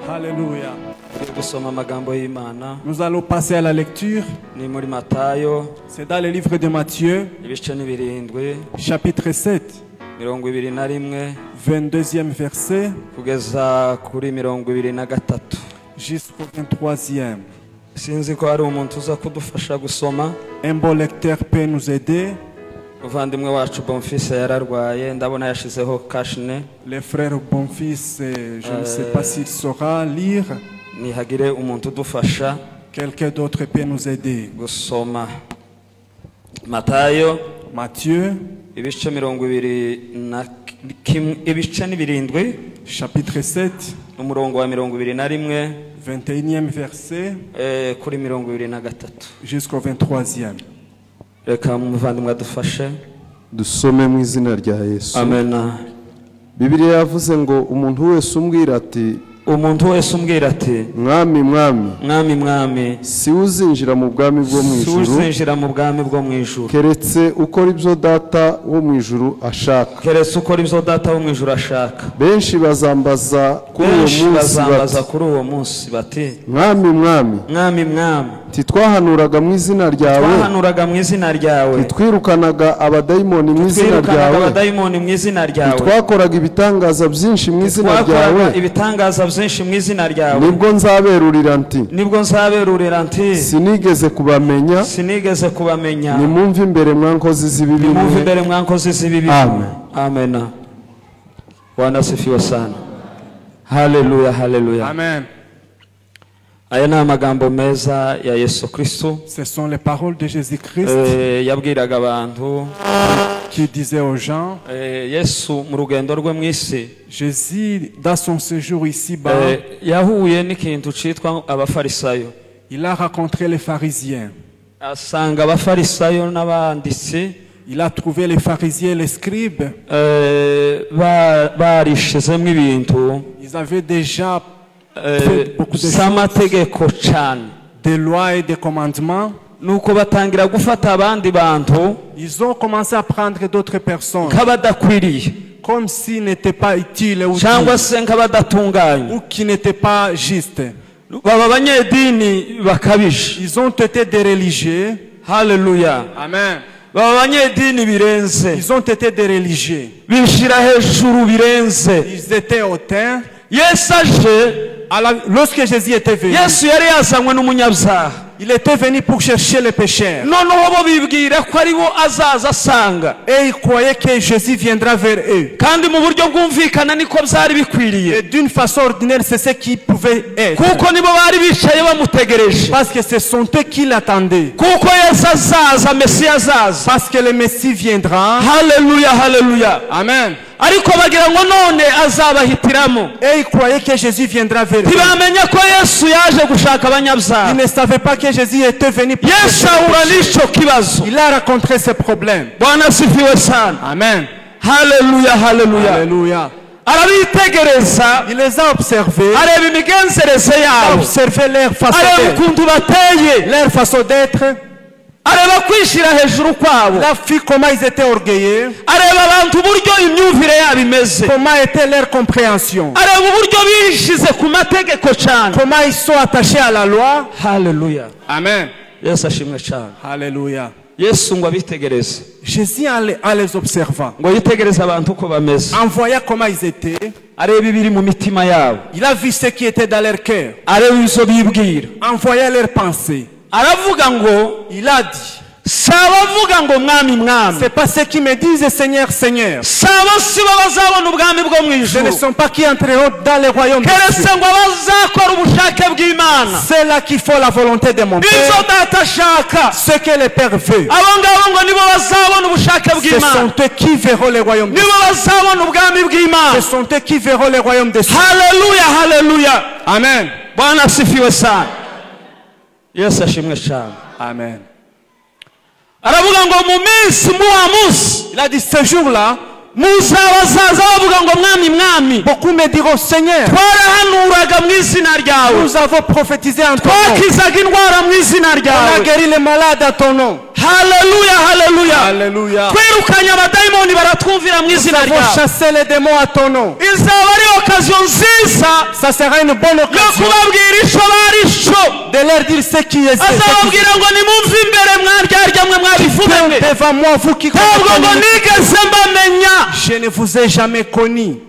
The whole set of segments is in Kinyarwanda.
Alléluia. Gusoma amagambo y'Imana. Nous allons passer à la lecture. Ni muri Matayo. C'est dans le livre de Matthieu. Ibice ni 7. Chapitre 7. 21. 22e verset. Kugeza kuri 23. Jusqu'au 23e. Sinzi ko hari umuntu uza kudufasha gusoma. Un bon lecteur peut nous aider. Muvandimwe wacu Bonfils yararwaye, ndabona yashizeho kashne. Les frères Bonfils, je ne sais pas s'il saura lire. Nihagire umuntu udufasha. Quelqu'un d'autre peut nous aider. Gusoma Matayo. Matthieu. Ibice 21, ibice 7. Chapitre 7. Umurongo wa 21. 21e verset. Kuri 23. Jusqu'au 23e. Reka muvandimwe adufashe. Dusome mu izina rya Yesu. Amen. Bibiliya yavuze ngo umuntu wese umbwira ati, umuntu wese umbwira ati, Mwami, Mwami, Mwami, Mwami, si uzinjira mu bwami bwo mu ijuru, si uzinjira mu bwami bwo mu ijuru, keretse ukora ibyo data wo mu ijuru ashaka. Keretse ukora ibyo data wo mu ijuru ashaka. Benshi bazambaza kuri uwo munsi bazambaza kuri uwo munsi bati, Mwami, Mwami, Mwami, Mwami, titwahanuraga mu izina ryawe, twahanuraga mu izina ryawe, titwirukanaga abadayimoni mu izina ryawe, abadayimoni mu izina ryawe, twakoraga ibitangaza byinshi mu izina ryawe, ibitangaza byinshi mu izina ryawe. Nibwo nzaberurira nti, nibwo nzaberurira nti, sinigeze kubamenya, sinigeze kubamenya, nimumve imbere mwankozi z'ibibi, nimumve imbere mwankozi z'ibibi. Amen. Amen. Bwana asifiwe sana. Haleluya, haleluya. Amen. Aya ni amagambo meza ya Yesu Kristo. Ce sont les paroles de Jésus-Christ. Yabwiraga abantu, qui disait aux gens, Yesu mu rugendo rwe mu isi, Jésus dans son séjour ici-bas, yahuye n'ikintu citwa abafarisayo. Il a rencontré les pharisiens. Asanga abafarisayo n'abanditsi. Il a trouvé les pharisiens et les scribes. Barishizemo ibintu. Ils avaient déjà fait beaucoup de choses, des lois et des commandements. Nuko batangira gufata abandi bantu. Ils ont commencé à prendre d'autres personnes nk'abadakwiriye, comme s'ils n'étaient pas utiles ou, cyangwa se nk'abadatunganye, ou qui n'étaient pas justes. Baba abanyedini bakabije. Ils ont été des religieux. Haleluya. Amen. Baba abanyedini birenze. Ils ont été des religieux. Bishira hejuru birenze. Ils étaient hautains. Yesu aje, lorsque Jésus était venu, Yesu yari yazanywe n'umunyabyaha. Il était venu pour chercher les pécheurs. Noneho bo bibwira ko ari bo azaza asanga. Et ils croyaient que Jésus viendra vers eux. Kandi mu buryo bwumvikana niko byari bikwiriye. Et d'une façon ordinaire, c'est ce qui pouvait être. Kuko nibo bari bicaye bamutegereje. Parce que ce sont eux qui l'attendaient. Kuko Yesu azaza, Mesiya azaza. Parce que le Messie viendra. Haleluya, haleluya. Amen. Ariko bagira ngo none azabahitiramo. Et ils croyaient que Jésus viendra vers eux. Ntibamenya ko Yesu yaje gushaka abanyabyaha. Ils ne savaient pas que Jésus était venu pour Yesu ahura n'icyo kibazo. Il a rencontré ce problème. Bwana asifiwe sana. Amen. Haleluya, haleluya. Alléluia. Arabitegereza. Il les a observés. Areba imigenzereze Il a yabo. observé leur façon Areba d'être. ukuntu bateye. Leur façon d'être. Areba kwishira hejuru kwabo. Il a vu comment ils étaient orgueilleux. Areba abantu uburyo imyumvire yabo imeze. Comment était leur compréhension. Areba uburyo bishize ku mategeko cyane. Comment ils sont attachés à la loi. Haleluya. Amen. Yesu ashimwe cyane. Alléluia. Yesu ngo abitegereze. Jésus en les observant. Ngo yitegereze abantu uko bameze. En voyant comment ils étaient. Areba ibiri mu mitima yabo. Il a vu ce qui était dans leur cœur. Areba ibyo bibwira. En voyant leurs pensées. Aravuga ngo, il a dit, si abavuga ngo Mwami, Mwami, c'est pas ceux qui me disent Seigneur, Seigneur. Si abo si bo bazabona ubwami bwo mu Ce ne ijuru. sont pas qui entreront dans le royaume de Dieu. Keretse ngo abazakora ubushake bw'Imana. C'est là qu'il faut la volonté de mon Père. Ibyo data ashaka. Ce que le Père veut. Abo ngabo ngo nibo bazabona ubushake Ce bw'Imana. sont eux qui verront le royaume de Dieu. Nibo bazabona ubwami bw'Imana. Ce sont eux qui verront le royaume de Dieu. Haleluya, haleluya. Amen. Bwana asifiwe sana. Yesu ashimwe cyane. Amen. Aravuga ngo mu minsi mu wa munsi. Il a dit ce jour-là, Muzabazaza bavuga ngo mwami mwami. Beaucoup me diront Seigneur, twarahanuraga mu izina ryawe. Nous avons prophétisé en ton nom. Twakizaga indwara mu izina ryawe. On a guéri les malades à ton nom. Haleluya, haleluya. Haleluya. Twirukanye abadayimoni baratwumvira mu izina ryawe. Nous avons chassé les démons à ton nom. Izaba ari occasion nziza. Ça sera une bonne occasion. Yo kubabwira ico bari cyo. De leur dire ce qui est. Azababwira ngo nimumve imbere mwaryarya mwe mwabivume mwe. Devant moi vous qui ntabwo ngo nigeze mbamenya. Je ne vous ai jamais connu.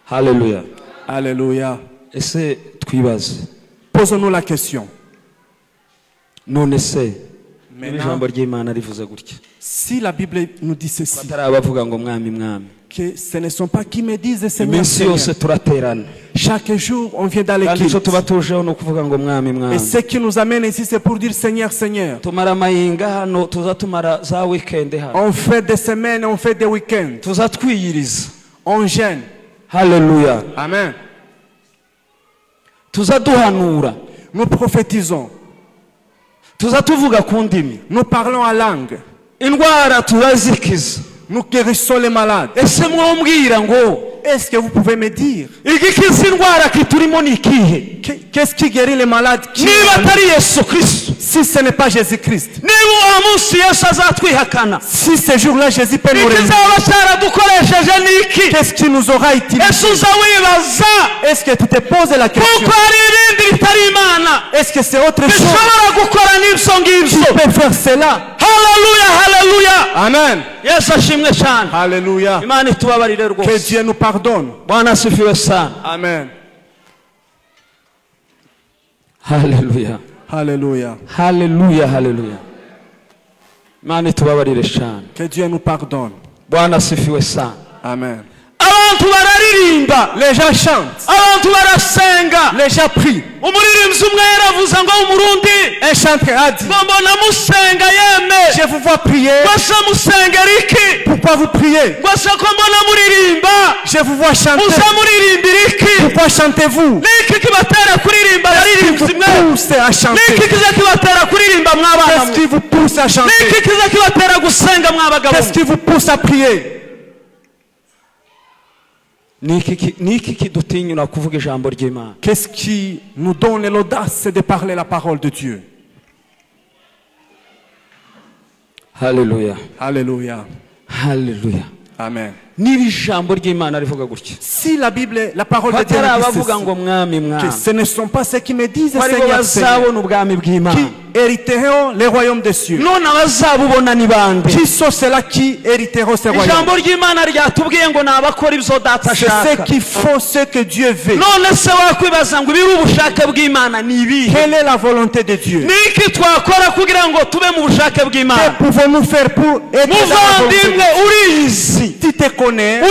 Haleluya. Alléluia. Ese twibaze. Posons-nous la question. None se Maintenant, si la Bible nous dit ceci, que ce ne sont pas qui me disent Seigneur, Seigneur. Chaque jour, on vient dans l'église. Et ce qui nous amène ici, c'est pour dire Seigneur, Seigneur. On fait des semaines, on fait des week-ends. On gêne. Alléluia. Amen. Nous prophétisons. Nous parlons à langue. Nous guérissons les malades. Est-ce que vous pouvez me dire qu'est-ce qui guérit les malades qui, si ce n'est pas Jésus-Christ? Si ce jour-là Jésus peut nous réunir, qu'est-ce qui nous aura utilisé? Est-ce que tu te poses la question? Est-ce que c'est autre chose qui peut faire cela? Hallelujah, hallelujah. Amen. Alléluia. Que Dieu nous pardonne. Amen. Hallelujah. Hallelujah. Hallelujah, hallelujah. Que Dieu nous pardonne. Amen. Les gens chantent. Les gens prient. Un chanteur a dit, je vous vois prier. Pourquoi vous priez? Je vous vois chanter. Pourquoi chantez-vous? Qu'est-ce qui vous pousse à chanter? Qu'est-ce qui vous pousse à chanter? Qu'est-ce qui vous pousse à prier? Qu'est-ce qui nous donne l'audace de parler la parole de Dieu? Alléluia. Alléluia. Alléluia. Amen. Si la Bible, la parole de Dieu nous dit ceci, que ce ne sont pas ceux qui me disent Seigneur, Seigneur, qui hériteront les royaumes des cieux. Qui sont ceux-là qui hériteront ces royaumes? C'est ceux qui font ce que Dieu veut. Quelle est la volonté de Dieu? Que pouvons-nous faire pour être dans la volonté de Dieu? Tu te connais.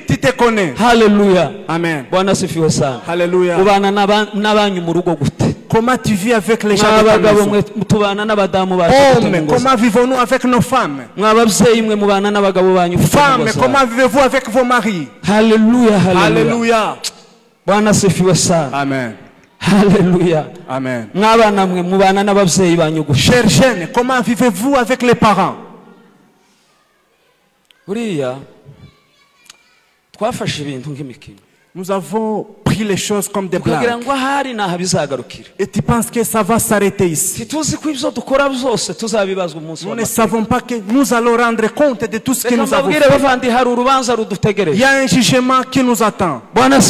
Tu te connais. Alléluia. Amen. Alléluia. Comment tu vis avec les gens de ta maison? Hommes, comment vivons-nous avec nos femmes? Femmes, comment vivez-vous avec vos maris? Alléluia. Alléluia. Amen. Alléluia. Amen. Chers jeunes, comment vivez-vous avec les parents? Nous avons pris les choses comme des blagues. Et tu penses que ça va s'arrêter ici. Nous ne savons pas que nous allons rendre compte de tout ce que nous avons fait. Il y a un jugement qui nous attend. Amen.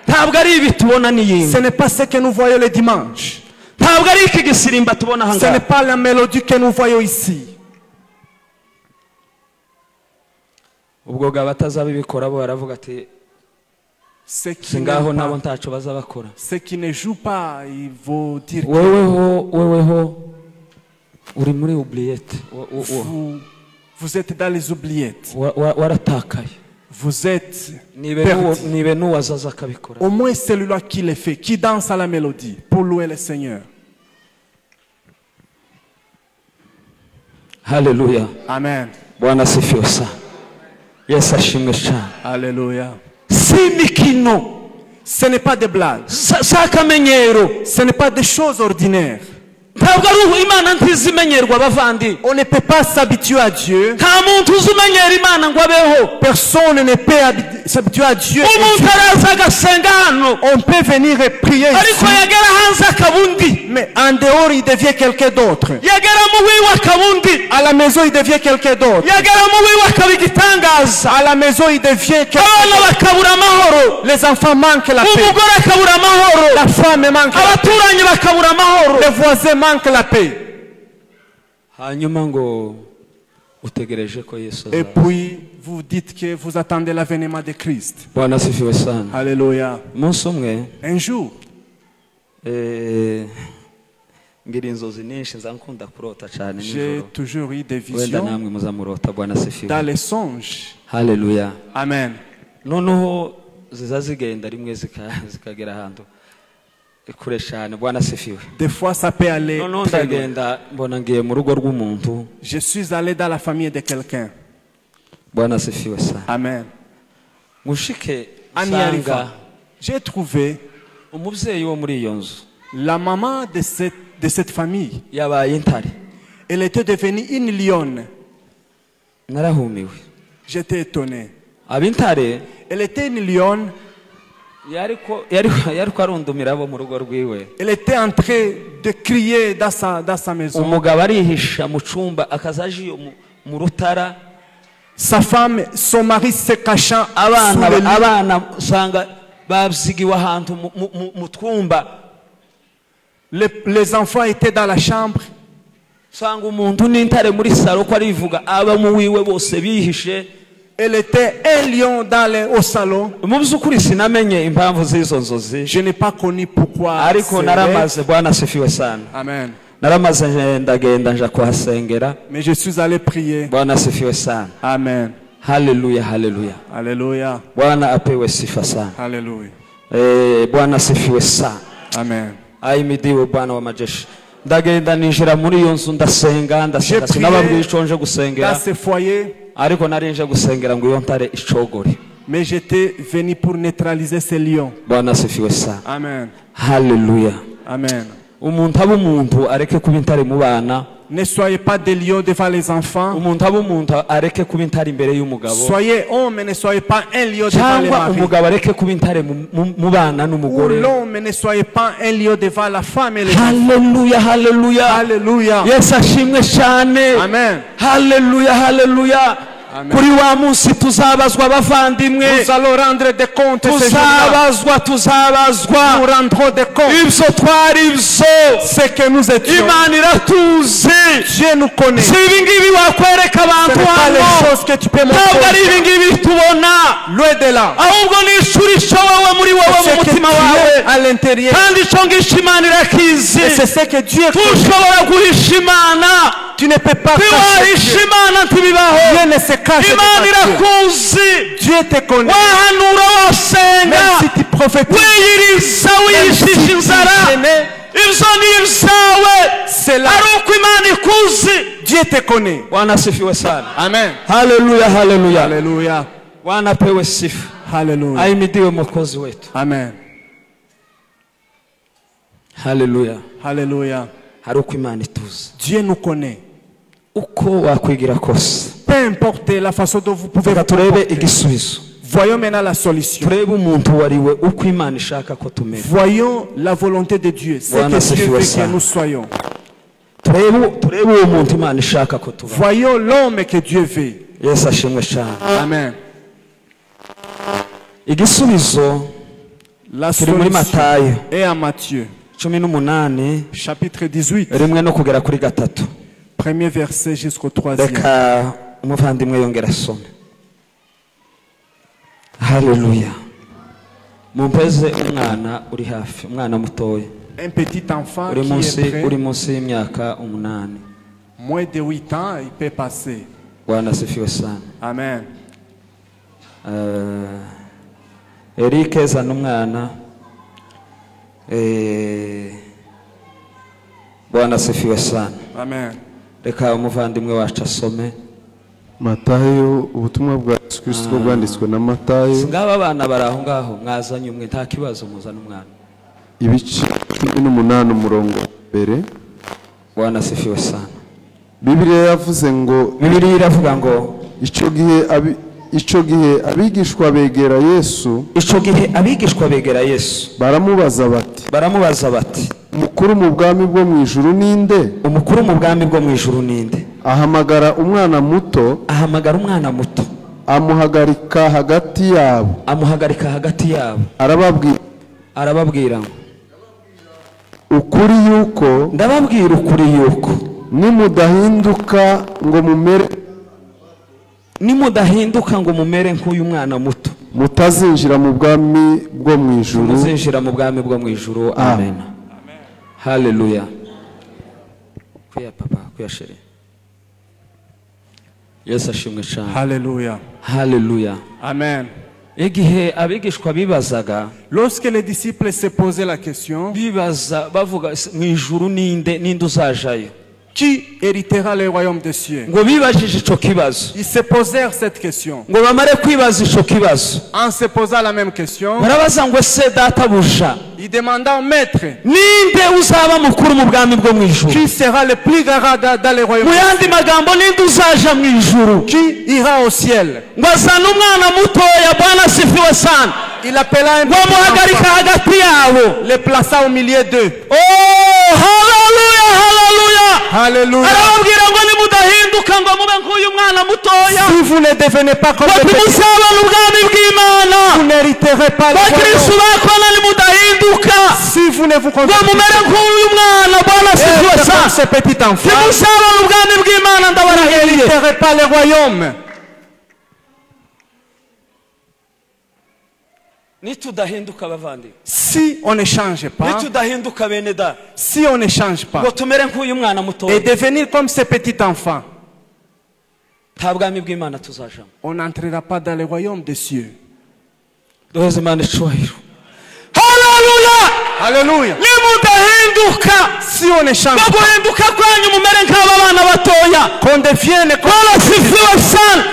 Ce n'est pas ce que nous voyons le dimanche. Ce n'est pas la mélodie que nous voyons ici. Ceux qui ne jouent pas, ils vont dire que vous êtes dans les oubliettes. Vous êtes perdu. Au moins celui-là qui le fait, qui danse à la mélodie pour louer le Seigneur. Alléluia. Amen. Alléluia. Ce n'est pas des blagues. Ce n'est pas des choses ordinaires. Ntabwo ari Imana ntizimenyerwa bavandi. On ne peut pas s'habituer à Dieu. Nta muntu uzimenyera Imana ngo abeho. Personne ne peut s'habituer à Dieu. Umuntu araza agasenga hano. On peut venir et prier ici. Ariko yagera hanze akaba undi. Mais en dehors il devient quelqu'un d'autre. Yagera mu wiwe akaba undi. À la maison il devient quelqu'un d'autre. Yagera mu wiwe akaba igitangaza. À la maison il devient quelqu'un. Abana bakabura amahoro. Les enfants manquent la paix. Umugore akabura amahoro. La femme manque la paix. Abaturanyi bakabura amahoro. Les voisins manquent la paix. Hanyuma ngo utegereje ko Yesu aza. Et puis vous dites que vous attendez l'avènement de Christ. Bwana asifiwe sana. Alléluia. Umunsi umwe, un jour, ngira inzozi nyinshi nzankunda kurota cyane nijoro. J'ai toujours eu des visions. Wenda namwe muzamurota. Bwana asifiwe. Dans les songes. Haleluya. Amen. Noneho ziza zigenda rimwe zikagera ahantu kure cyane. Bwana asifiwe. Des fois ça peut aller. Noneho ndagenda mbona ngiye mu rugo rw'umuntu. Je suis allé dans la famille de quelqu'un. Bwana asifiwe sana. Amen. Mushike sanga j'ai trouvé umubyeyi wo muri iyo nzu. La maman de cette famille. Yabaye intare. Elle était devenue une lionne. Narahumiwe. J'étais étonné. Abintare. Elle était une lionne. Yariko arundumira abo mu rugo rwiwe. Elle était en train de crier dans sa maison. Umugabo arihisha mu cumba akazaje mu rutara. Sa femme, son mari se cachant sous le lit. Abana usanga babyigiwe ahantu mu twumba. Les enfants étaient dans la chambre. Usanga umuntu n'intare muri salo ko arivuga aba mu wiwe bose bihishe. Elle était un lion au salon. Mu by'ukuri sinamenye impamvu z'izo nzozi. Je n'ai pas connu pourquoi. Ariko naramaze. Bwana asifiwe sana. Amen. Naramaze ndagenda nja kuhasengera. Mais je suis allé prier. Bwana asifiwe sana. Amen. Haleluya, haleluya. Haleluya. Bwana apewe sifa sana. Haleluya. Bwana asifiwe sana. Amen. Ahimidiwe Bwana wa majeshi. Ndagenda ninjira muri iyo nzu ndasenga ndasenga sinababwiye ico nje gusengera. Dans ce foyer. Ariko nari nje gusengera ngo iyo ntare icogore. Mais j'étais venu pour neutraliser ces lions. Bwana asifiwe sana. Amen. Haleluya. Amen. Umuntu aba umuntu areke kuba intare mu bana. Ne soyez pas des lions devant les enfants. Umuntu aba umuntu areke kuba intare imbere y'umugabo. Soyez homme, ne soyez pas un lion devant les maris. Umugabo areke kuba intare mu bana n'umugore. Ou l'homme ne soyez pas un lion devant la femme et les enfants. Haleluya, haleluya. Haleluya. Yesu ashimwe cyane. Amen. Haleluya, haleluya. Kuri wa munsi tuzabazwa abavandimwe. Nous allons rendre des comptes. Tuzabazwa, tuzabazwa. Nous rendrons des comptes. Ibyo twari ibyo. Ce que nous étions. Imana iratuzi. Dieu nous connaît. Si ibi ngibi wakwereka abantu hano. Les choses que tu peux montrer. Ntabwo ari ibi ngibi tubona. Loin de là. Ahubwo ni ishuri wowe muri wowe mu mutima wawe. À l'intérieur. Kandi icyo ngicyo Imana irakizi. C'est ce que Dieu. Tushobora guhisha Imana. Tu ne peux pas cacher Dieu. Dieu ne se cache Imana pas. Irakuzi. Dieu te connaît. Wahanura wasenga. Même si tu prophétises. Wiyiriza wiyishisha inzara. Ibyo ni ibyawe. C'est là. Ari uko Imana ikuzi. Dieu te connaît. Bwana asifiwe sana. Amen. Haleluya, haleluya. Haleluya. Bwana apewe sifa. Haleluya. Ahimidiwe Mwokozi wetu. Amen. Haleluya. Haleluya. Hari uko Imana ituzi. Dieu nous connaît. Uko wakwigira kose. Peu importe la façon dont vous pouvez. Turebe igisubizo. Voyons maintenant la solution. Turebe umuntu wariwe uko Imana ishaka ko tumera. Voyons la volonté de Dieu. Ce que Dieu veut que nous soyons. Turebe uwo muntu Imana ishaka ko tuba. Voyons l'homme que Dieu veut. Yesu ashimwe cyane. Amen. Igisubizo La kiri muri solution Matayo est à Matthieu 18 chapitre 18 rimwe no kugera kuri 3. Premier verset jusqu'au troisième. Reka umuvandimwe yongera asome. Haleluya. Mumpeze umwana uri hafi, umwana mutoya. Un petit enfant Uri qui est prêt, uri munsi y'imyaka 8. Moins de 8 ans, il peut passer. Bwana asifiwe sana. Amen. Eric zana umwana. Bwana asifiwe sana. Amen. Reka umuvandimwe wacu asome. Matayo, ubutumwa bwa Yesu Kristo bwanditswe na Matayo. Ngaba abana bari aho ngaho mwazanye umwe nta kibazo muzana umwana. Ibice 18 umurongo mbere. Bwana asifiwe sana. Bibiliya yavuze ngo, Bibiliya iravuga ngo ico gihe abigishwa begera Yesu, ico gihe abigishwa begera Yesu, baramubaza bati umukuru mu bwami bwo mu ijuru ninde? Umukuru mu bwami bwo mu ijuru ninde? Ahamagara umwana muto, amuhagarika hagati yabo, arababwira ukuri yuko, ndababwira ukuri yuko nimudahinduka ngo mumere nk'uyu mwana muto, mutazinjira mu bwami bwo mu ijuru. Muzinjira mu bwami bwo mu ijuru. Amen. Haleluya. Kuya papa, kuya shere. Yesu ashimwe cyane. Haleluya. Haleluya. Amen. Igihe abigishwa bibazaga, lorsque les disciples se posaient la question, bibaza bavuga mu ijuru ninde, ninde uzajayo? Qui héritera le royaume des cieux? Ngo bibajije ico kibazo. Ils se posèrent cette question. Ngo bamare kwibaza ico kibazo. En se posant la même question, barabaza ngo se databuja, il demanda au maître, ninde uzaba mukuru mu bwami bwo mu ijuru? Qui sera le plus grand dans le royaume? Mu yandi magambo, ninde uzaja mu ijuru? Qui ira au ciel? Ngo azana umwana mutoya. Bwana asifiwe sana. Il appela un ngo amuhagarika hagati yabo, le plaça au milieu d'eux. Oh, haleluya, haleluya. Alléluia. Arababwira ngo nimudahinduka ngo mube nk'uyu mwana mutoya, si vous ne devenez pas comme les petits, muzabona ubwami bw'Imana. Vous n'hériterez pas le Bakristo royaume. bakona nimudahinduka Si vous ne vous ngo convertissez mumere nk'uyu mwana, Bwana asifiwe pas sana, comme ce petit enfant, ntimuzabona ubwami bw'Imana. vous Ndabarahiriye, n'hériterez pas le royaume. Nitudahinduka bavandi, si on ne change pas, nitudahinduka bene da, si on ne change pas ngo tumere nk'uyu mwana mutoya et devenir comme ce petit enfant, nta bwami bw'Imana tuzajamo. on n'entrera pas dans le royaume des cieux. Duheze Imana icubahiro. Haleluya. Alléluia. Nimudahinduka, si on ne change ngo pas, guhinduka kwanyu mumere nk'aba bana batoya, qu'on devienne comme Bwana asifiwe sana.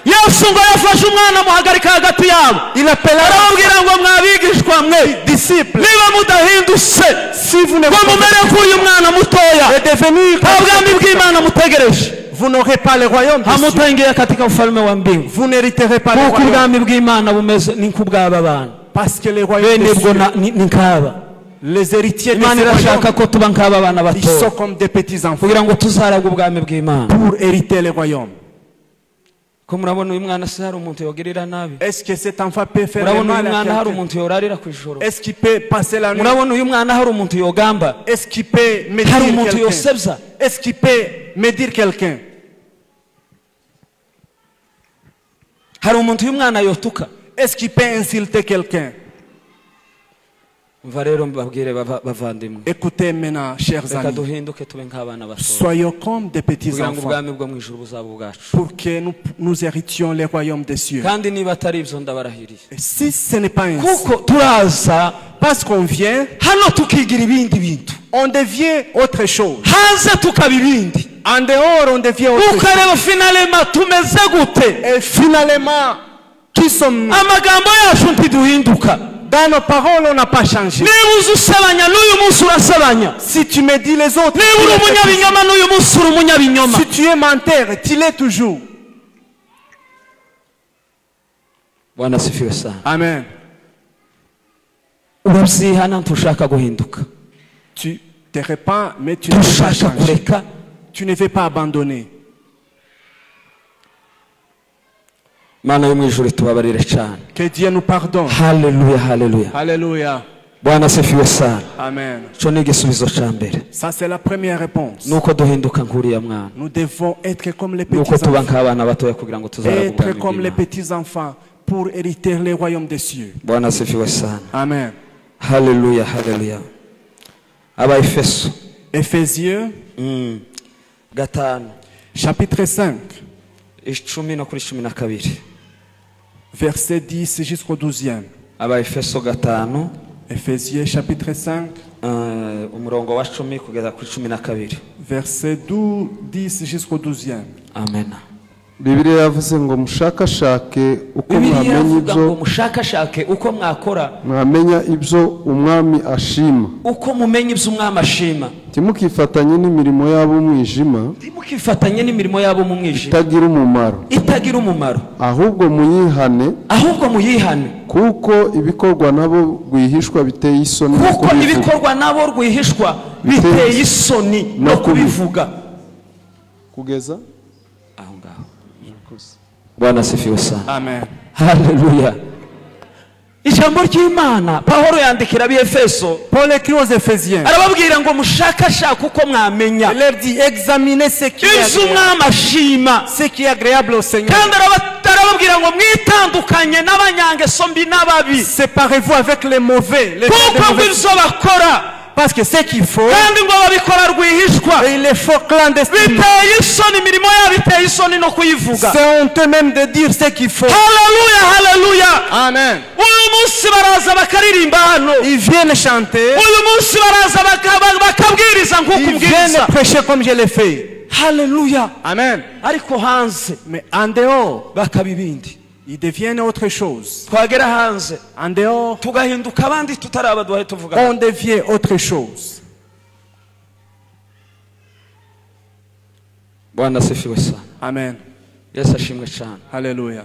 Yesu ngo yafashe umwana amuhagarika hagati yabo, il appela arababwira ngo mwabigishwa mwe, disciples, niba mudahindutse si vous ne ngo vous mumere nk'uyu mwana mutoya, et devenir nta bwami bw'Imana mutegereje. vous n'aurez pas le royaume des cieux. Hamutaingia katika ufalme wa mbingu. Vous n'hériterez pas le Kuko royaume. ubwami bw'Imana bumeze ni nk'ubw'aba bana, Parce que le royaume bene des bwo cieux, ni nk'aba. les héritiers de Imana ce irashaka royaume, ko tuba nk'aba bana ils sont batoya comme des petits enfants kugira ngo tuzaragwe ubwami bw'Imana. pour hériter le royaume. Ko murabona uyu mwana se hari umuntu yogirira nabi? Est-ce que cet enfant peut faire le Murabona uyu mal à mwana hari quelqu'un? umuntu yorarira ku ijoro? Est-ce qu'il peut passer la nuit? Murabona uyu mwana hari umuntu yogamba? Est-ce qu'il peut me Hari dire umuntu quelqu'un? yosebya? Est-ce qu'il peut me dire quelqu'un? Hari umuntu uyu mwana yotuka? Est-ce qu'il peut insulter quelqu'un? Umva rero mbabwire bavandimwe, Écoutez maintenant, chers reka amis, duhinduke tube nk'abana batoya, soyons comme des petits kugira ngo enfants ubwami bwo mu ijuru buzaba ubwacu. pour que nous héritions le royaume des cieux. Kandi niba atari ibyo ndabarahiriye, Et si ce n'est pas ainsi, kuko turaza parce qu'on vient, hano tukigira ibindi bintu, on devient autre chose. hanze tukaba ibindi, En dehors, on devient autre chose. ukareba finalement tumeze gute. Et finalement, qui sommes-nous? Amagambo yacu ntiduhinduka. Dans nos paroles, on n'a pas changé. Niba uzi usebanya n'uyu munsi urasebanya, Si tu me dis les autres, niba uri umunyabinyoma n'uyu munsi uri umunyabinyoma, si tu es menteur, tu l'es toujours. Bwana asifiwe sana. Amen. Urabyihana ntushaka guhinduka, Tu te répands, mais tu ne veux pas ntushaka changer. kureka. Tu ne veux pas abandonner. Mana yo mu ijuru tubabarire cyane. Que Dieu nous pardonne. Haleluya, haleluya. Alléluia. Bwana asifiwe sana. Amen. Ico ni igisubizo ca mbere. Ça, c'est la première réponse. Nuko duhinduka nk'uriya mwana, Nous devons être comme les nuko petits tuba enfants. nk'abana batoya kugira ngo tuzaragwe Être ubwami comme les bw'Imana. petits enfants pour hériter le royaume des cieux. Bwana asifiwe sana. Amen. Haleluya, haleluya. Abaefeso. Éphésiens 5 chapitre 5 10 no kuri 12. Verset 10 jusqu'au 12e. Abaefeso 5 Éphésiens chapitre 5 umurongo wa 10 kugeza kuri 12. Verset 10 jusqu'au 12e. Amen. Bibiliya yavuze ngo mushakashake uko mwamenya ibyo, mushakashake uko mwakora, mwamenya ibyo umwami ashima, uko mumenya ibyo umwami ashima. Ntimukifatanye n'imirimo yabo umwijima, ntimukifatanye n'imirimo yabo mu mwijima itagira umumaro, itagira umumaro, ahubwo muyihane, ahubwo muyihane, kuko ibikorwa nabo rwihishwa biteye isoni, kuko ibikorwa nabo rwihishwa biteye isoni no kubivuga. Kugeza aho ngaho. Bwana asifiwe sana. Amen. Haleluya. Ijambo ry'Imana Pawulo yandikira ab'Efeso. Paul écrit aux Éphésiens. Arababwira ngo mushakashake uko mwamenya. Il leur dit examinez ce qui est agréable, ashima, ce qui est agréable au Seigneur. Kandi arababwira ngo mwitandukanye n'abanyangeso mbi n'ababi. Séparez-vous avec les mauvais, les kuko ibyo bakora, parce que ce qu'il faut, kandi ngo babikora rwihishwa, et il est fort clandestinement. Biteye isoni imirimo yabo, iteye isoni no kuyivuga. C'est honteux même de dire ce qu'il faut. Haleluya, haleluya. Amen. Uyu munsi baraza bakaririmba hano. Ils viennent chanter. Uyu munsi baraza bakabwiriza nk'uko Ils umbwiriza. viennent prêcher comme je l'ai fait. Haleluya. Amen. Ariko hanze, mais en dehors, bakaba ibindi. Ils deviennent autre chose. Twagera hanze, en dehors, tugahinduka abandi tutarabaduhaye tuvuga. On devient autre chose. Bwana asifiwe sana. Amen. Yesu ashimwe cyane. Haleluya.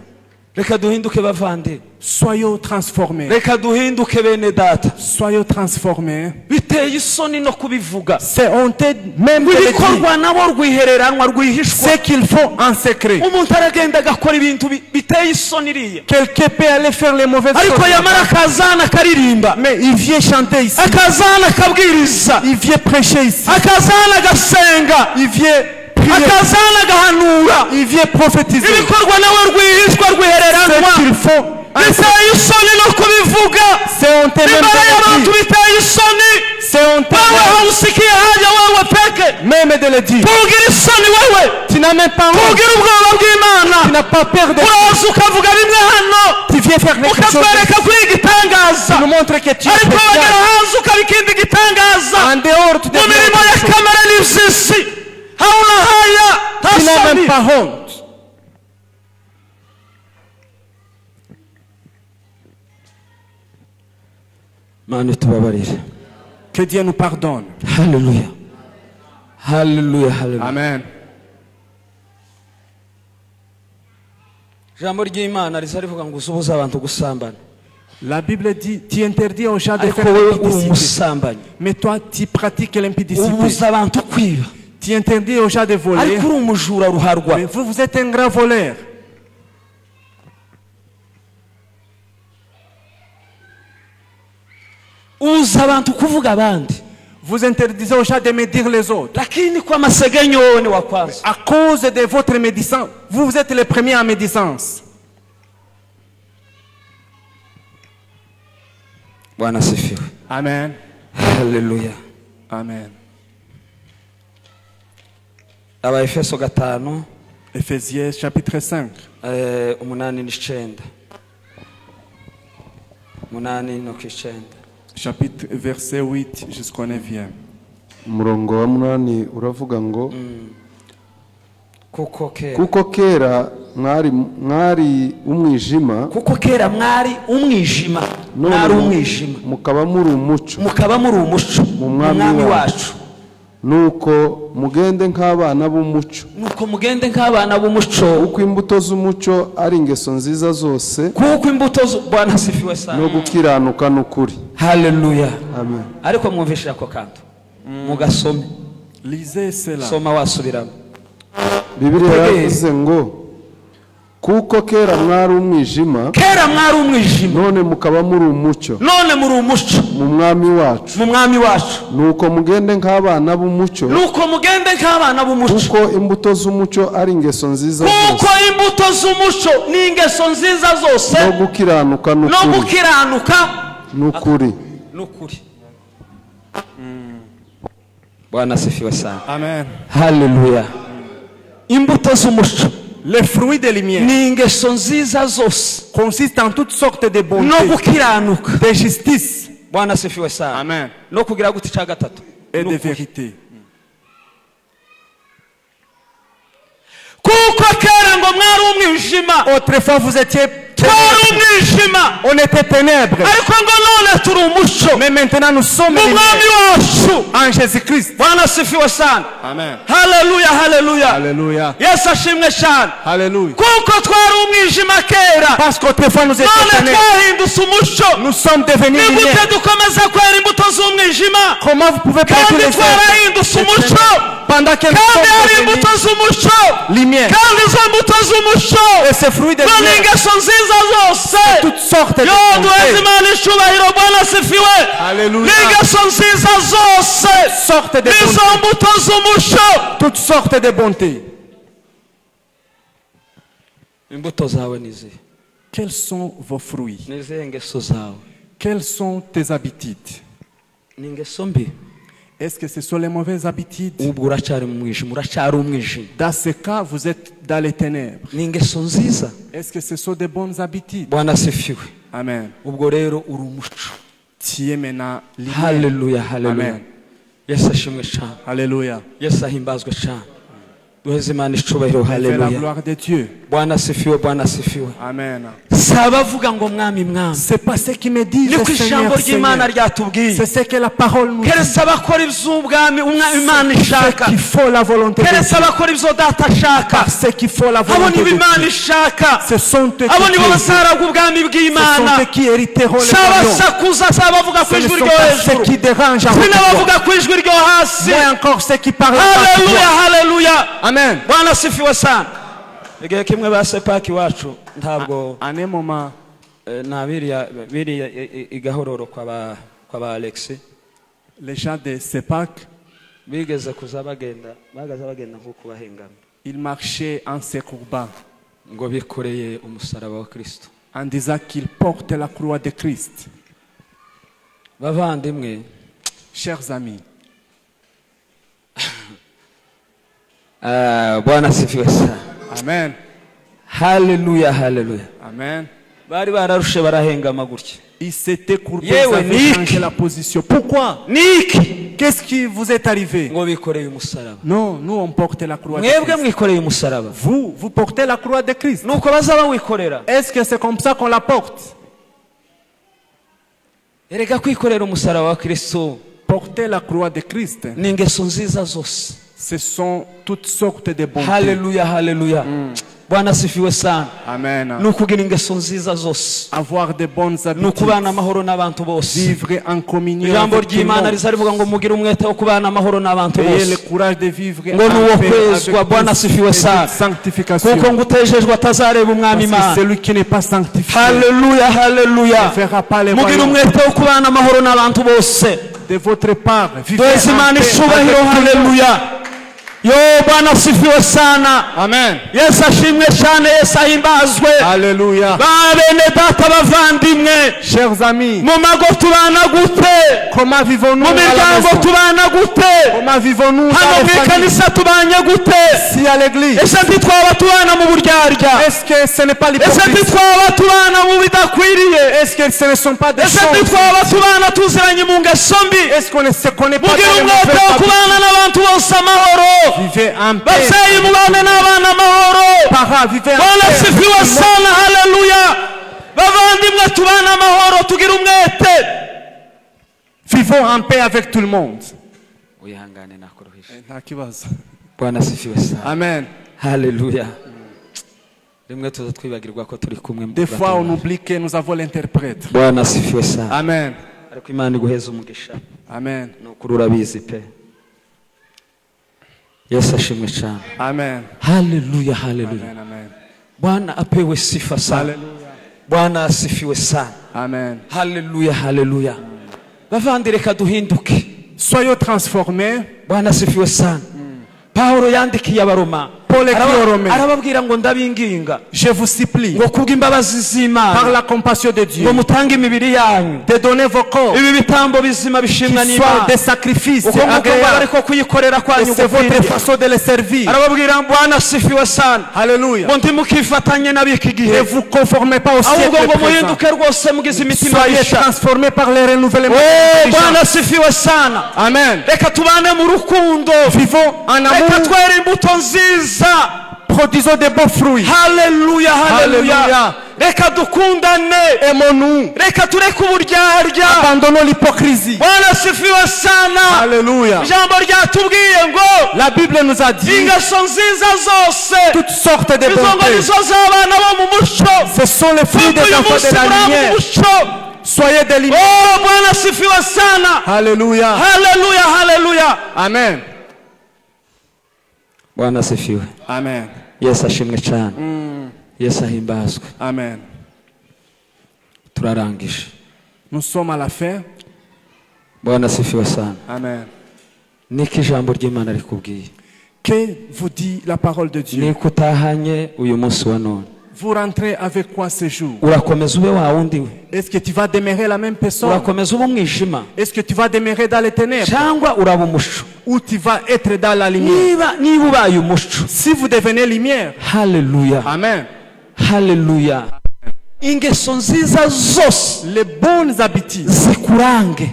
Reka duhinduke bavandi. Soyons transformés. Reka duhinduke bene data. Soyons transformés. Biteye isoni no kubivuga. C'est honteux même de le dire. Ibikorwa nabo rwihereranwa rwihishwa. Ce qu'il faut en secret. Umuntu aragenda agakora ibintu biteye isoni iriya. Quelqu'un peut aller faire les mauvaises choses. Ariko yamara akazana akaririmba. Mais il vient chanter ici. Akazana akabwiriza. Il vient prêcher ici. Akazana agasenga. Il vient akazana agahanura. Il vient prophétiser. Ibikorwa nawe rwihishwa rwihereranwa. Ce qu'il faut. Biteye isoni no kubivuga. C'est honteux même Imbere y'abantu de le dire. biteye isoni. C'est honteux Wewe hausikie haja wewe peke. même de le dire. Tugira isoni wewe. Tu n'as même pas honte. Tugira ubwoba bw'Imana. Tu n'as pas peur de. Uraza ukavuga bimwe hano. Tu viens faire quelque chose. Ukatwereka ko uri igitangaza. Tu nous montres que tu es Ariko spécial. wagera hanze ukaba ikindi gitangaza. En dehors, tu Mu deviens mirimo autre ya chose. kamere n'iby'isi. Hauna haya. Tu n'as Nta même soni. pas honte. Mana tubabarire. Que Dieu nous pardonne. Haleluya. Haleluya, haleluya. Amen. Ijambo ry'Imana riza rivuga ngo uzubuze abantu gusambana. La Bible dit, tu interdis aux gens de Ariko faire wowe uri l'impudicité. umusambanyi. Mais toi, tu pratiques l'impudicité. Ubuza abantu kwiba. Tu interdis aux gens de voler. Ariko uri umujura ruharwa. Mais vous, vous êtes un grand voleur. Ubuza abantu kuvuga abandi. Vous interdisez aux gens de médire les autres. Lakini kwa masegenyo wewe ni wa kwanza. À cause de votre médisance, vous, vous êtes les premiers en médisance. Bwana asifiwe. Amen. Haleluya. Amen. Abaefeso 5. Éphésiens chapitre 5. 8 n'9. 8 no 9. Chapitre verset 8 jusqu'au 9e. Umurongo wa 8 uravuga ngo kuko kera mwari umwijima, kuko kera mwari umwijima, mwari umwijima, mukaba muri umuco, mukaba muri umuco mu mwami wacu. Nuko mugende nk'abana b'umuco, nuko mugende nk'abana b'umuco, kuko imbuto z'umuco ari ingeso nziza zose, kuko imbuto Bwana asifiwe sana, no gukiranuka n'ukuri. Haleluya. Amen. Ariko mwumvishira ko kantu mugasome. Lisez cela. Soma wasubiramo. Bibiliya yavuze ngo kuko kera mwari umwijima, kera mwari umwijima, none mukaba muri umucyo, none muri umucyo mu mwami wacu, mu mwami wacu. Nuko mugende nk'abana b'umucyo, nuko mugende nk'abana b'umucyo, kuko imbuto z'umucyo ari ingeso nziza zose, kuko imbuto z'umucyo ni ingeso nziza zose, no gukiranuka n'ukuri, no gukiranuka n'ukuri, n'ukuri. Bwana asifiwe sana. Amen. Haleluya. Imbuto z'umucyo, les fruits de lumière, ni ingeso nziza zose, consistent en toutes sortes de bontés, no gukiranuka, de justice. Bwana asifiwe sana. Amen. No kugira gute cya gatatu, et de vérité. Kuko kera ngo mwari umwijima. Autrefois vous étiez ténèbres. On était ténèbres. Ariko ngo none turi umucyo. Mais maintenant nous sommes Mu mwami wacu. en Jésus-Christ. Bwana asifiwe sana. Amen. Haleluya, haleluya. Alléluia. Yesu ashimwe cyane. Alléluia. Kuko twari umwijima kera. Parce qu'autrefois nous étions None ténèbres. twahindutse umucyo. Nous sommes devenus Ni gute lumière. dukomeza kwera imbuto z'umwijima? Comment vous pouvez Kandi produire les œuvres twarahindutse umucyo. pendant que nous Kandi sommes hari devenus imbuto z'umucyo. lumière? Kandi izo mbuto z'umucyo Et ces fruits de ngo ni lumière, ingeso nziza zose. toutes sortes de Yo duheze bontés. Imana icyubahiro. Bwana asifiwe. Alléluia. Ni ingeso nziza zose. Sortes de Nizo bontés. mbuto z'umucyo. Toutes sortes de bontés. Imbuto zawe ni izihe? Quels sont vos fruits? Ni izihe ngeso zawe? Quelles sont tes habitudes? Ni ingeso mbi? Est-ce que ce sont les mauvaises habitudes? Ubwo uracyari mu mwijima, uracyari umwijima. Dans ce cas, vous êtes dans les ténèbres. Ni ingeso nziza? Est-ce que ce sont des bonnes habitudes? Bwana asifiwe. Amen. Ubwo rero uri umuco. Tu es maintenant lumière. Haleluya, haleluya. Amen. Yesu ashimwe cyane. Alléluia. Yesu ahimbazwe cyane. Duheze Imana icubahiro. Fais la Haleluya. gloire de Dieu. Bwana asifiwe, Bwana asifiwe. Amen. Si abavuga ngo mwami mwami. C'est pas ce qui me disent, Niko ijambo Seigneur, ry'Imana Seigneur. ryatubwiye. C'est ce que la parole nous dit. Keretse abakora iby'ubwami Imana ishaka. Qu'il faut la volonté de Keretse Dieu. abakora ibyo data ashaka. C'est qu'il faut la Abo volonté nibo de Imana Dieu. ishaka. Ce sont eux Abo qui, nibo bazaragwa ubwami ce sont bw'Imana. eux qui hériteront Si le royaume. abasakuza, si abavuga ku Ce ne ijwi sont ryo pas ceux hejuru. qui dérangent à Si haute voix. n'abavuga ku ijwi ryo hasi. Moins encore ceux qui parlent à basse Haleluya, voix. haleluya. Amen. Bwana asifiwe sana. Igihe kimwe ba Sepaki iwacu ntabwo En un moment, na biriya biriya igahororo kwa ba Alex les gens de Sepac, bigeze kuza bagenda, bagaza bagenda nkuko bahengamye. ils marchaient en se courbant, Ngo bikoreye umusaraba wa Kristo. en disant qu'ils portent la croix de Christ. Bavandimwe, Chers amis, Bwana asifiwe sana. Amen. Haleluya, haleluya. Amen. Bari bararushe barahengama gutya. Ils s'étaient courbés, Yewe, ils avaient Nick. changé la position. Pourquoi? Niki Qu'est-ce qui vous est arrivé? ngo bikoreye umusaraba. Non, nous on porte la croix de Mwebwe Christ. mwikoreye umusaraba. Vous, vous portez la croix de Christ. Nuko bazaba wikorera. Est-ce que c'est comme ça qu'on la porte? Erega kwikorera umusaraba wa Kristo Porter la croix de Christ, ni ingeso nziza zose. ce sont toutes sortes de bontés. Haleluya, haleluya. Bwana asifiwe sana. Amen. Ni ukugira ingeso nziza zose. Avoir de bonnes Ni habitudes. ukubana amahoro n'abantu bose. Vivre en communion Ijambo avec tout le ry'Imana monde. riza rivuga ngo mugire umwete wo kubana amahoro n'abantu Ayez le bose. courage de vivre Ngo ni uwo en paix kwezwa, avec Bwana tous asifiwe et sana. toute sanctification. Kuko ngo utejejwe atazareba umwami Parce que Imana. celui qui n'est pas sanctifié Haleluya, haleluya. ne verra pas les Mugire royaumes. umwete wo kubana amahoro n'abantu bose. De votre part, vivez Duheze en Imana paix icubahiro. avec tout le monde. Haleluya. Yo Bwana asifiwe sana. Amen. Yesu ashimwe cyane, Yesu ahimbazwe. Alléluia. Ba bene data bavandimwe, Chers amis, mu mago tubana gute? comment vivons-nous Mu à la miryango maison? tubana gute? Comment vivons-nous Hano dans mu les familles? ikanisa tubanye gute? Ici à l'église, Ese ntitwaba tubana mu buryarya? est-ce que ce n'est pas Ese l'hypocrisie? ntitwaba tubana mu bidakwiriye? Est-ce que ce ne sont pas des Ese choses? ntitwaba tubana tuziranye mu ngeso mbi? Est-ce qu'on ne se connaît pas Mugire dans les umwete mauvaises wo habitudes? kubana n'abantu bose amahoro. Vivez en paix. Babyeyi mubane n'abana amahoro. Parents, vivez en Bwana paix. asifiwe sana. Haleluya. Bavandimwe tubane amahoro, tugire umwete. Vivons en paix avec tout le monde. Wihangane nakoroheje. Nta kibazo. Bwana asifiwe sana. Amen. Haleluya. Rimwe tuza twibagirwa ko turi kumwe. Des fois, on oublie que nous avons l'interprète. Bwana asifiwe sana. Amen. Ariko Imana iguheze umugisha. Amen. Ni ukuri urabizi pe. Yesu ashimwe cyane. Amen. Haleluya, haleluya. Amen. Amen. Bwana apewe sifa sana. Alléluia. Bwana asifiwe sana. Amen. Haleluya, haleluya. Bavandi reka duhinduke. Soyons transformés. Bwana asifiwe sana. Paulo yandikiye Abaroma. Paul écrit aux Romains. Arababwira ngo ndabinginga. Je vous supplie, Ngo kubw'imbabazi z'Imana. par la compassion de Dieu, Ngo mutange imibiri yanyu. de donner vos corps, Ibi bitambo bizima bishimwa qui soient n'Imana. des sacrifices Uko nguko ngo agréables. ariko kuyikorera Et kwanyu c'est votre gukwiriye. façon de les servir. Arababwira Bwana asifiwe sana. Alléluia. Ngo ntimukifatanye n'ab'iki gihe. Ne vous conformez pas au Ahubwo siècle ngo présent. muhinduke rwose mugize imitima Soyez misha. transformés par le renouvellement. Oh, de Bwana asifiwe sana. Amen. Reka tubane mu rukundo. Vivons en Reka amour. twere imbuto nziza. Produisons de bons fruits. Haleluya, haleluya. Reka dukundane. Aimons-nous. Reka tureke uburyarya. Abandonnons l'hypocrisie. Bwana asifiwe sana. Alléluia. Ijambo ryatubwiye ngo La Bible nous a dit ingeso nziza zose, toutes sortes de izo ngo bontés. nizo z'abana bo mu muco. Ce sont les fruits des Uyu enfants munsi de la muri abo mu lumière. muco. Soyez des lumières. Oh, Bwana asifiwe sana. Alléluia. Haleluya, haleluya. Amen. Bwana asifiwe. Amen. Yesu ashimwe cyane. Yesu ahimbazwe. Amen. Turarangije. Nous sommes à la fin. Bwana asifiwe sana. Amen. Niki ijambo ry'Imana rikubwiye? Que vous dit la parole de Dieu? Niko utahanye uyu munsi wa none. Vous rentrez avec quoi ce jour? Urakomeza ube wa wundi we? Est-ce que tu vas demeurer la même personne? Urakomeza ube umwijima? Est-ce que tu vas demeurer dans les ténèbres? Cyangwa uraba umuco? Ou tu vas être dans la lumière? Niba ubaye umuco. Si vous devenez lumière. Haleluya. Amen. Haleluya. Ingeso nziza zose, les bonnes habitudes, zikurange.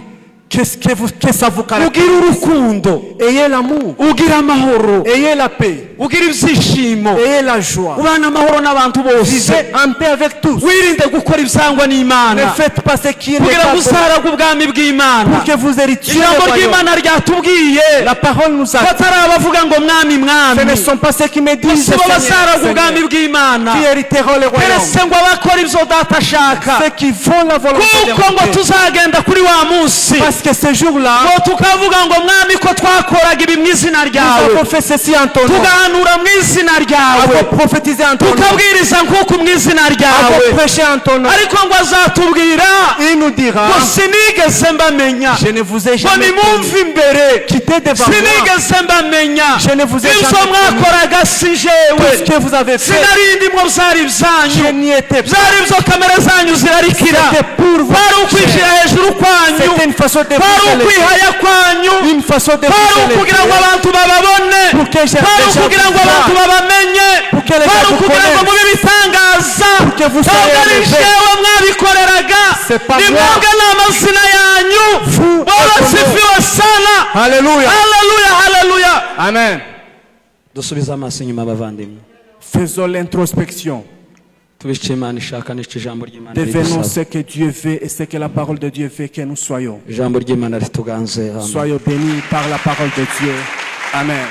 Qu'est-ce que vous, que ça vous caractérise? Ugira urukundo. Ayez l'amour. Ugira amahoro. Ayez la paix. Ugira ibyishimo. Ayez la joie. Ubana amahoro n'abantu bose. Vivez en paix avec tous. Wirinde gukora ibyangwa n'Imana. Ne faites pas ce qui n'est Kugira pas ngo bon. uzaragwe ubwami bw'Imana. Pour que vous héritiez le Ijambo royaume. ry'Imana ryatubwiye. La parole nous a dit. Batari abavuga ngo mwami, mwami. Ce ne sont pas ceux qui me disent Si bo Seigneur, bazaragwe ubwami Seigneur, bw'Imana. qui hériteront le royaume. Keretse ngo abakora ibyo data ashaka. Ceux qui font la volonté de Kuko mon ngo Dieu. tuzagenda kuri wa munsi. Parce que ce jour-là, ngo tukavuga ngo mwami ko twakoraga ibi mu izina nous ryawe, avons fait ceci en ton nom, tugahanura mu izina ryawe, avons prophétisé en ton nom, tukabwiriza nk'uku mu izina ryawe, avons prêché en ton nom. Ariko ngo azatubwira Il nous dira, ngo sinigeze mbamenya, je ne vous ai ngo jamais nimwumve imbere, quitté devant moi. sinigeze mbamenya, Je ne vous ai ibyo jamais mwakoraga si Tout jewe, ce que vous avez fait, sinari ndimwo, byari je ibyanyu, n'y étais pas. byari ibyo kamere zanyu zirarikira, C'était pour vous. kwari ukwishyira hejuru kwanyu, C'était une façon de kwari vous élever. ukwihaya kwanyu, Une façon de kwari vous élever. ukugira ngo abantu bababone, Pour que les kwari gens ukugira ngo vous abantu voient. babamenye, Pour que les kwari gens vous ukugira ngo connaissent. mube ibitangaza, Pour que vous ntabwo soyez ari élevés. jewe mwabikoreraga, C'est pas ni moi. mwebwe n'amazina yanyu. Vous Bwana et ton nom. asifiwe sana. Alléluia. Haleluya, haleluya. Amen. Dusubize amaso inyuma abavandimwe. Faisons l'introspection. Tubice Imana ishaka n'icyo ijambo ry'Imana Devenons ridusaba. ce que Dieu veut et ce que la parole de Dieu veut que nous soyons. Ijambo ry'Imana rituganze. Amen. Soyons bénis par la parole de Dieu. Amen.